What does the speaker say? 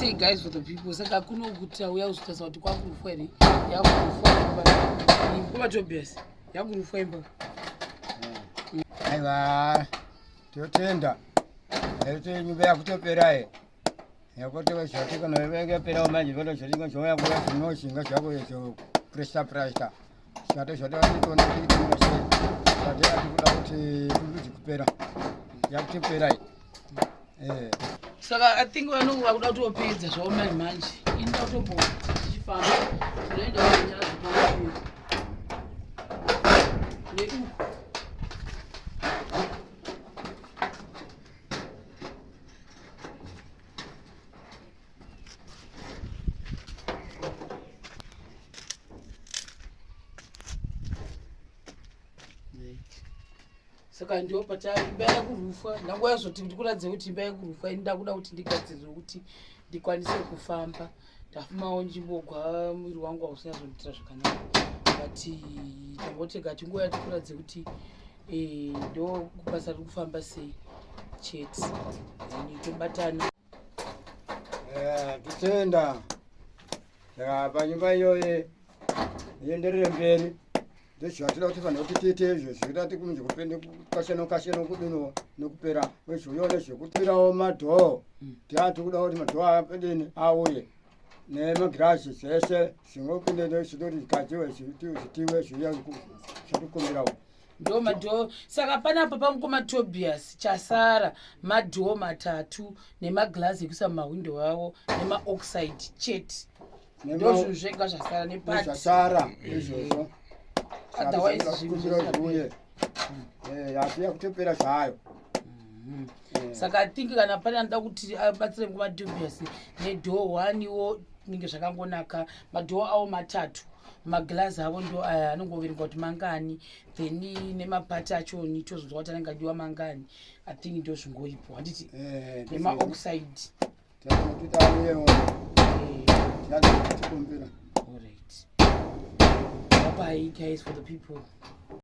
sei guys for the people? Saka kuno kuti auya kuzotarisa kuti kwakurufwa here, yakurufwa imba Tobias, yakurufwa imba. Aiwa, totenda ekuti nyumba yakutopera e yekuti zvati kana yaperawo manje vano zvati zvauya kuya zvinoshinga zvako izvo presta presta zvati zvati vatitoona kuti sei zvati atikuda kuti kuzi kupera yakutopera iyi. Saka I think vanonge vakuda kutopedza zvavo manje manje. Ini ndakutombo tichifamba tinoenda kunyara neuku. Saka ndiwo pata imba yekurufwa. Ndanguva yazoti ndikuratidze kuti imba yekurufwa ini ndakuda kuti ndigadzirire kuti ndikwanise kufamba. Ndafumawo njimbogwa muviri wangu hausinyazondiitira zvakanaka, but tangotega tinguva yatikuratidze kuti ndo basa riri kufamba sei chete, then tobatana. Totenda. Saka panyumba iyoyi ienderere mberi, ndozvatinoda kuti vanhu kuti tiite izvo zvinoita kuti kunzi kupende kasheno kasheno kudino nokupera wezviuyo nezvekupirawo madhoo. Tiati kuda kuti madhoo apedini auye nemagirazi zvese zvingopinde zvinoti zvigadziwe zvitiwe zviuya zvatikumbirawo. Ndo madhoo. Saka panapa pamukoma Tobias chasara madhoo matatu nemaglazi ekuisa mumahwindo avo nemaoxide chete. Ndo zvinhu zvega zvasara nepati zvasara izvozvo. Otherwise zvinhu kumbira zviuye asi yakutopera zvayo. Saka I think kana pane anoda kuti abatsire mukoma Tobias nedhoo one wo ninge zvakangonaka. Madhoo avo matatu, maglazi avo ndo aya anongoverengwa kuti mangani, then nemapati achoni tozonzwa kuti anenge adiwa mangani. I think ndo zvingoripo, handiti? Nemaoxide. Tauyewo tikumbira. Alright, bye bye guys for the people.